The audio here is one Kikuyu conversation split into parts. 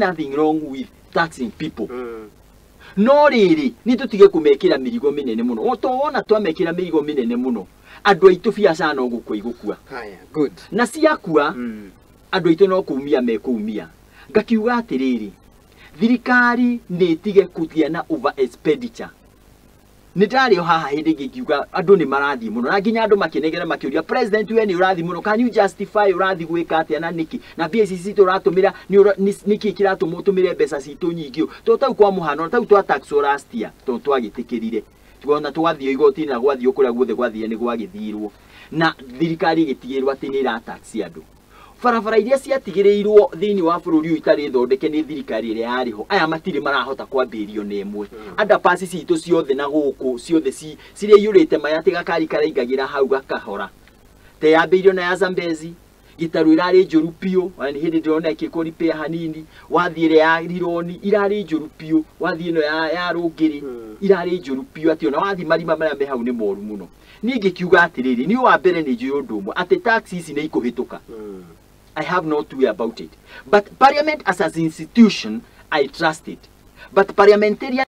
Nothing wrong with taxing people, no rĩrĩ, nĩ tũtige kũmekĩra mĩrigo mĩnene mũno. O to wona twamekĩra mĩrigo mĩnene mũno, andũ aitũ biacara no gũkua igũkua. Haya, good. Na ciakua, andũ aitũ no kũumia mekũumia. Ngakiuga atĩrĩrĩ, thirikari nĩ ĩtige kũgĩa na over expenditure. Nĩ ndarĩ o haha hĩndĩ ĩngĩ ngiuga andũ nĩ marathiĩ mũno, na nginya andũ makĩnegera makĩũria president, we nĩ ũrathiĩ mũno, can you justify ũrathiĩ gwĩka atĩa na nĩkĩ, na mbia ici citũ ũratũmĩra nĩkĩ kĩratũma ũtũmĩre mbeca citũ nyingĩ ũũ? To tau kwa mũhano, tau twa tax last year, tondũ twagĩtĩkĩrire tuona twathiĩ igoti na gwathiĩ kũrĩa guothe gwathire nĩ gwagĩthirwo, na thirikari ĩgĩtigĩrwo atĩ nĩ ĩra tax andũ. Barabara iria ciatigĩrĩirwo thĩinĩ wa bũrũri ũyũ itarĩ thondeke nĩ thirikari ĩrĩa yarĩ ho, aya matirĩ marahota kwambĩrĩrio na ĩmwe. Underpass citũ ciothe na gũkũ ciothe ciria iyũrĩte maya, atĩ gakari karaingagĩra hau gakahora, te yambĩirio na ya Zambezi gĩtarũ ĩrarĩ njũru biũ. Ona nĩ hĩndĩ ndĩrona ĩkĩkwo repair hanini. Wathiĩ ĩrĩa ya Rironi irarĩ njũru biũ, wathiĩ ĩno ya Rũngĩrĩ irarĩ njũru biũ, atĩ ona wathiĩ marima marĩa me hau nĩ moru mũno. Niĩ ngĩkiuga atĩrĩrĩ, niĩ wa mbere nĩ njũĩ ũndũ ũmwe, atĩ tax ici nĩ ikũhĩtũka. I have no two way about it. But parliament as an institution, I trust it. But parliamentarian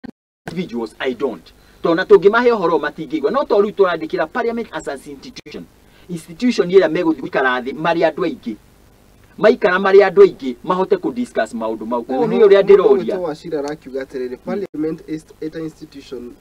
individuals, I don't. Tona tũngĩmahe ũhoro matingĩigua. No to rĩu tũrandĩkĩra parliament as an institution. Institution ĩrĩa megũthiĩ gũikara thĩ marĩ andũ aingĩ. Maikara marĩ andũ aingĩ mahote kũ discuss maũndũ mau. Koguo nĩ ũrĩa ndĩroria. Wachira arakiuga atĩrĩrĩ, parliament is an institution.